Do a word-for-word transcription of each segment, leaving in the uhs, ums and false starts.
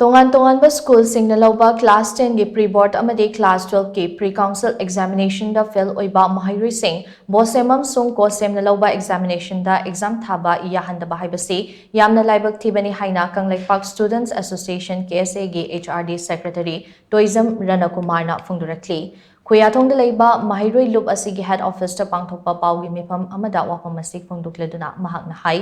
ꯇꯣꯉꯥꯟ ꯇꯣꯉꯥꯟꯕ ꯁ꯭ꯀꯨꯜꯁꯤꯡꯅ ꯂꯧꯕ ꯀ꯭ꯂꯥꯁ ꯇꯦꯟꯒꯤ ꯄ꯭ꯔꯤ ꯕꯣꯔꯗ ꯑꯃꯗꯤ ꯀ꯭ꯂꯥꯁ ꯇꯨꯋꯦꯜꯐꯀꯤ ꯄ꯭ꯔꯤ ꯀꯥꯎꯟꯁꯤꯜ ꯑꯦꯛꯖꯥꯃꯤꯅꯦꯁꯟꯗ ꯐꯦꯜ ꯑꯣꯏꯕ ꯃꯍꯩꯔꯣꯏꯁꯤꯡ ꯕꯣꯁꯦꯝ ꯑꯃꯁꯨꯡ ꯀꯣꯁꯦꯝꯅ ꯂꯧꯕ ꯑꯦꯛꯖꯥꯃꯤꯅꯦꯁꯟꯗ ꯑꯦꯛꯖꯥꯝ ꯊꯥꯕ ꯌꯥꯍꯟꯗꯕ ꯍꯥꯏꯕꯁꯤ ꯌꯥꯝꯅ ꯂꯥꯏꯕꯛ ꯊꯤꯕꯅꯤ ꯍꯥꯏꯅ ꯀꯪꯂꯩꯄꯥꯛ ꯁ꯭ꯇꯨꯗꯦꯟꯠꯁ ꯑꯦꯁꯣꯁꯤꯌꯦꯁꯟ, ꯀꯦ ꯑꯦꯁ ꯑꯦꯒꯤ H R D secretary Toijam ꯔꯅꯀꯨꯃꯥꯔꯅ ꯐꯣꯡꯗꯣꯔꯛꯂꯤ꯫ ꯈꯨꯌꯥꯊꯣꯡꯗ ꯂꯩꯕ ꯃꯍꯩꯔꯣꯏ ꯂꯨꯞ ꯑꯁꯤꯒꯤ ꯍꯦꯗ ꯑꯣꯐꯤꯁꯇ ꯄꯥꯡꯊꯣꯛꯄ ꯄꯥꯎꯒꯤ ꯃꯤꯐꯝ ꯑꯃꯗ ꯋꯥꯐꯝ ꯑꯁꯤ ꯐꯣꯡꯗꯣꯛꯂꯗꯨꯅ ꯃꯍꯥꯛꯅ ꯍꯥꯏ,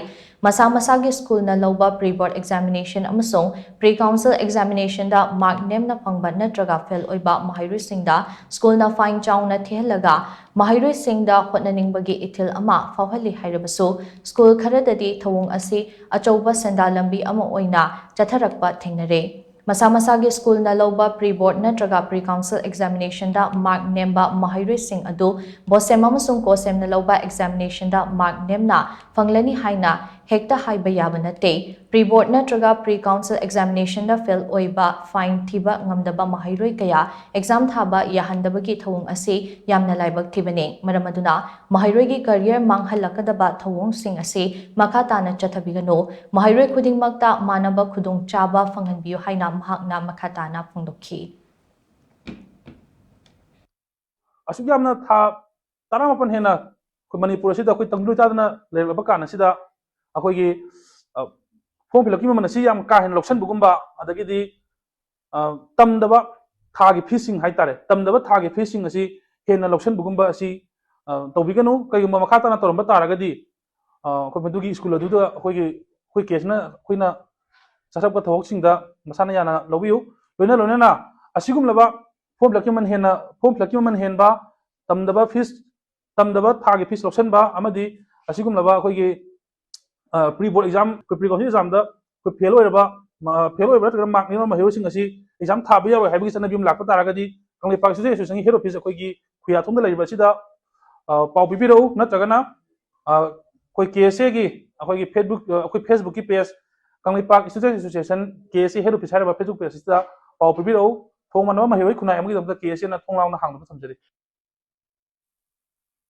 ꯃꯁꯥ ꯃꯁꯥꯒꯤ ꯁ꯭ꯀꯨꯜꯅ ꯂꯧꯕ ꯄ꯭ꯔꯤ ꯕꯣꯔꯗ ꯑꯦꯛꯖꯥꯃꯤꯅꯦꯁꯟ ꯑꯃꯁꯨꯡ ꯄ꯭ꯔꯤ ꯀꯥꯎꯟꯁꯤꯜ ꯑꯦꯛꯖꯥꯃꯤꯅꯦꯁꯟꯗ ꯃꯥꯔꯛ ꯅꯦꯝꯅ ꯐꯪꯕ ꯅꯠꯇ꯭ꯔꯒ ꯐꯦꯜ ꯑꯣꯏꯕ ꯃꯍꯩꯔꯣꯏꯁꯤꯡꯗ ꯁ꯭ꯀꯨꯜꯅ ꯐꯥꯏꯟ ꯆꯥꯎꯅ ꯊꯤꯍꯜꯂꯒ ꯃꯍꯩꯔꯣꯏꯁꯤꯡꯗ ꯍꯣꯠꯅꯅꯤꯡꯕꯒꯤ ꯏꯊꯤꯜ ꯑꯃ ꯐꯥꯎꯍꯜꯂꯤ ꯍꯥꯏꯔꯕꯁꯨ, ꯁ꯭ꯀꯨꯜ ꯈꯔꯗꯗꯤ ꯊꯧꯑꯣꯡ ꯑꯁꯤ ꯑꯆꯧꯕ ꯁꯦꯟꯗꯥꯟ ꯂꯝꯕꯤ ꯑꯃ ꯑꯣꯏꯅ ꯆꯠꯊꯔꯛꯄ ꯊꯦꯡꯅꯔꯦ꯫ ꯃꯁꯥ ꯃꯁꯥꯒꯤ ꯁ꯭ꯀꯨꯜꯅ ꯂꯧꯕ ꯄ꯭ꯔꯤ ꯕꯣꯔꯗ ꯅꯠꯇ꯭ꯔꯒ ꯄ꯭ꯔꯤ ꯀꯥꯎꯟꯁꯤꯜ ꯑꯦꯛꯖꯥꯃꯤꯅꯦꯁꯟꯗ ꯃꯥꯔꯛ ꯅꯦꯝꯕ ꯃꯍꯩꯔꯣꯏꯁꯤꯡ ꯑꯗꯨ ꯕꯣꯁꯦꯝ ꯑꯃꯁꯨꯡ ꯀꯣꯁꯦꯝꯅ ꯂꯧꯕ ꯑꯦꯛꯖꯥꯃꯤꯅꯦꯁꯟꯗ ꯃꯥꯔꯛ ꯅꯦꯝꯅ ꯐꯪꯂꯅꯤ ꯍꯥꯏꯅ ꯍꯦꯛꯇ ꯍꯥꯏꯕ ꯌꯥꯕ ꯅꯠꯇꯦ꯫ ꯄ꯭ꯔꯤ ꯕꯣꯔꯗ ꯅꯠꯇ꯭ꯔꯒ ꯄ꯭ꯔꯤ ꯀꯥꯎꯟꯁꯤꯜ ꯑꯦꯛꯖꯥꯃꯤꯅꯦꯁꯟꯗ ꯐꯦꯜ ꯑꯣꯏꯕ, ꯐꯥꯏꯟ ꯊꯤꯕ ꯉꯝꯗꯕ ꯃꯍꯩꯔꯣꯏ ꯀꯌꯥ ꯑꯦꯛꯖꯥꯝ ꯊꯥꯕ ꯌꯥꯍꯟꯗꯕꯒꯤ ꯊꯧꯑꯣꯡ ꯑꯁꯤ ꯌꯥꯝꯅ ꯂꯥꯏꯕꯛ ꯊꯤꯕꯅꯤ꯫ ꯃꯔꯝ ꯑꯗꯨꯅ ꯃꯍꯩꯔꯣꯏꯒꯤ ꯀꯔꯤꯌꯔ ꯃꯥꯡꯍꯜꯂꯛꯀꯗꯕ ꯊꯧꯑꯣꯡꯁꯤꯡ ꯑꯁꯤ ꯃꯈꯥ ꯇꯥꯅ ꯆꯠꯊꯕꯤꯒꯅꯨ꯫ ꯃꯍꯩꯔꯣꯏ ꯈꯨꯗꯤꯡꯃꯛꯇ ꯃꯥꯟꯅꯕ ꯈꯨꯗꯣꯡꯆꯥꯕ ꯐꯪꯍꯟꯕꯤꯌꯨ ꯍꯥꯏꯅ ꯃꯍꯥꯛꯅ ꯃꯈꯥ ꯇꯥꯅ ꯐꯣꯡꯗꯣꯛꯈꯤ꯫ ꯑꯁꯨꯛ ꯌꯥꯝꯅ ꯊꯥ ꯇꯔꯥꯃꯥꯄꯟ ꯍꯦꯟꯅ ꯑꯩꯈꯣꯏ ꯃꯅꯤꯄꯨꯔ ꯑꯁꯤꯗ ꯑꯩꯈꯣꯏ ꯇꯪꯗꯨ ꯂꯩꯇꯥꯗꯅ ꯂꯩꯔꯛꯂꯕ ꯀꯥꯟ ꯑꯁꯤꯗ ꯑꯩꯈꯣꯏꯒꯤ ꯐꯣꯔꯝ ꯐꯤꯜ ꯑꯞꯀꯤ ꯃꯃꯜ ꯑꯁꯤ ꯌꯥꯝ ꯀꯥ ꯍꯦꯟꯅ ꯂꯧꯁꯟꯕꯒꯨꯝꯕ, ꯑꯗꯒꯤꯗꯤ ꯇꯝꯗꯕ ꯊꯥꯒꯤ ꯐꯤꯁꯤꯡ ꯍꯥꯏꯇꯥꯔꯦ, ꯇꯝꯗꯕ ꯊꯥꯒꯤ ꯐꯤꯁꯤꯡ ꯑꯁꯤ ꯍꯦꯟꯅ ꯂꯧꯁꯟꯕꯒꯨꯝꯕ ꯑꯁꯤ ꯇꯧꯕꯤꯒꯅꯨ꯫ ꯀꯔꯤꯒꯨꯝꯕ ꯃꯈꯥ ꯇꯥꯅ ꯇꯧꯔꯝꯕ ꯇꯥꯔꯒꯗꯤ ꯑꯩꯈꯣꯏ ꯃꯗꯨꯒꯤ ꯁ꯭ꯀꯨꯜ ꯑꯗꯨꯗ ꯑꯩꯈꯣꯏꯒꯤ ꯑꯩꯈꯣꯏ ꯀꯦꯁꯅ ꯑꯩꯈꯣꯏꯅ ꯆꯠꯊꯔꯛꯄ ꯊꯕꯛꯁꯤꯡꯗ ꯃꯁꯥꯅ ꯌꯥꯅ ꯂꯧꯕꯤꯌꯨ꯫ ꯂꯣꯏꯅ ꯂꯣꯏꯅꯅ ꯑꯁꯤꯒꯨꯝꯂꯕ ꯐꯣꯔꯝ ꯐꯤꯜ ꯑꯞꯀꯤ ꯃꯃꯜ ꯍꯦꯟꯅ ꯐꯣꯔꯝ ꯐꯤꯜ ꯑꯞꯀꯤ ꯃꯃꯜ ꯍꯦꯟꯕ, ꯇꯝꯗꯕ ꯐꯤꯁ ꯇꯝꯗꯕ ꯊꯥꯒꯤ ꯐꯤꯁ ꯂꯧꯁꯟꯕ ꯑꯃꯗꯤ ꯑꯁꯤꯒꯨꯝꯂꯕ ꯑꯩꯈꯣꯏꯒꯤ ꯄ꯭ꯔꯤ ꯕꯣꯔꯗ ꯑꯦꯛꯖꯥꯝ, ꯑꯩꯈꯣꯏ ꯄ꯭ꯔꯤ ꯀꯥꯎꯟꯁꯤꯜ ꯑꯦꯛꯖꯥꯝꯗ ꯑꯩꯈꯣꯏ ꯐꯦꯜ ꯑꯣꯏꯔꯕ, ꯐꯦꯜ ꯑꯣꯏꯕ ꯅꯠꯇ꯭ꯔꯒꯅ ꯃꯥꯔꯛ ꯅꯦꯝꯕ ꯃꯍꯩꯔꯣꯏꯁꯤꯡ ꯑꯁꯤ ꯑꯦꯛꯖꯥꯝ ꯊꯥꯕ ꯌꯥꯔꯣꯏ ꯍꯥꯏꯕꯒꯤ ꯆꯠꯅꯕꯤ ꯑꯃ ꯂꯥꯛꯄ ꯇꯥꯔꯒꯗꯤ ꯀꯪꯂꯩꯄꯥꯛ ꯁ꯭ꯇꯨꯗꯦꯟꯠ ꯑꯦꯁꯣꯁꯤꯌꯦꯁꯟꯒꯤ ꯍꯦꯗ ꯑꯣꯐꯤꯁ ꯑꯩꯈꯣꯏꯒꯤ ꯈꯨꯌꯥꯊꯣꯡꯗ ꯂꯩꯔꯤꯕ ꯑꯁꯤꯗ ꯄꯥꯎ ꯄꯤꯕꯤꯔꯛꯎ꯫ ꯅꯠꯇ꯭ꯔꯒꯅ ꯑꯩꯈꯣꯏ ꯀꯦ ꯑꯦꯁ ꯑꯦꯒꯤ ꯑꯩꯈꯣꯏꯒꯤ ꯐꯦꯁꯕꯨꯛ ꯑꯩꯈꯣꯏ ꯐꯦꯁꯕꯨꯛꯀꯤ ꯄꯦꯖ ꯀꯪꯂꯩꯄꯥꯛ ꯁ꯭ꯇꯨꯗꯦꯟꯠ ꯑꯦꯁꯣꯁꯤꯌꯦꯁꯟ ꯀꯦ ꯑꯦꯁ ꯑꯦ ꯍꯦꯗ ꯑꯣꯐꯤꯁ ꯍꯥꯏꯔꯤꯕ ꯐꯦꯁꯕꯨꯛ ꯄꯦꯖ ꯑꯁꯤꯗ ꯄꯥꯎ ꯄꯤꯕꯤꯔꯛꯎ꯫ ꯊꯣꯡ ꯃꯥꯟꯅꯕ ꯃꯍꯩꯔꯣꯏ ꯈꯨꯟꯅꯥꯏ ꯑꯃꯒꯤꯗꯃꯛꯇ ꯀꯦ ꯑꯦꯁ ꯑꯦꯅ ꯊꯣꯡ ꯂꯥꯎꯅ ꯍꯥꯡꯗꯨꯅ ꯊꯝꯖꯔꯤ꯫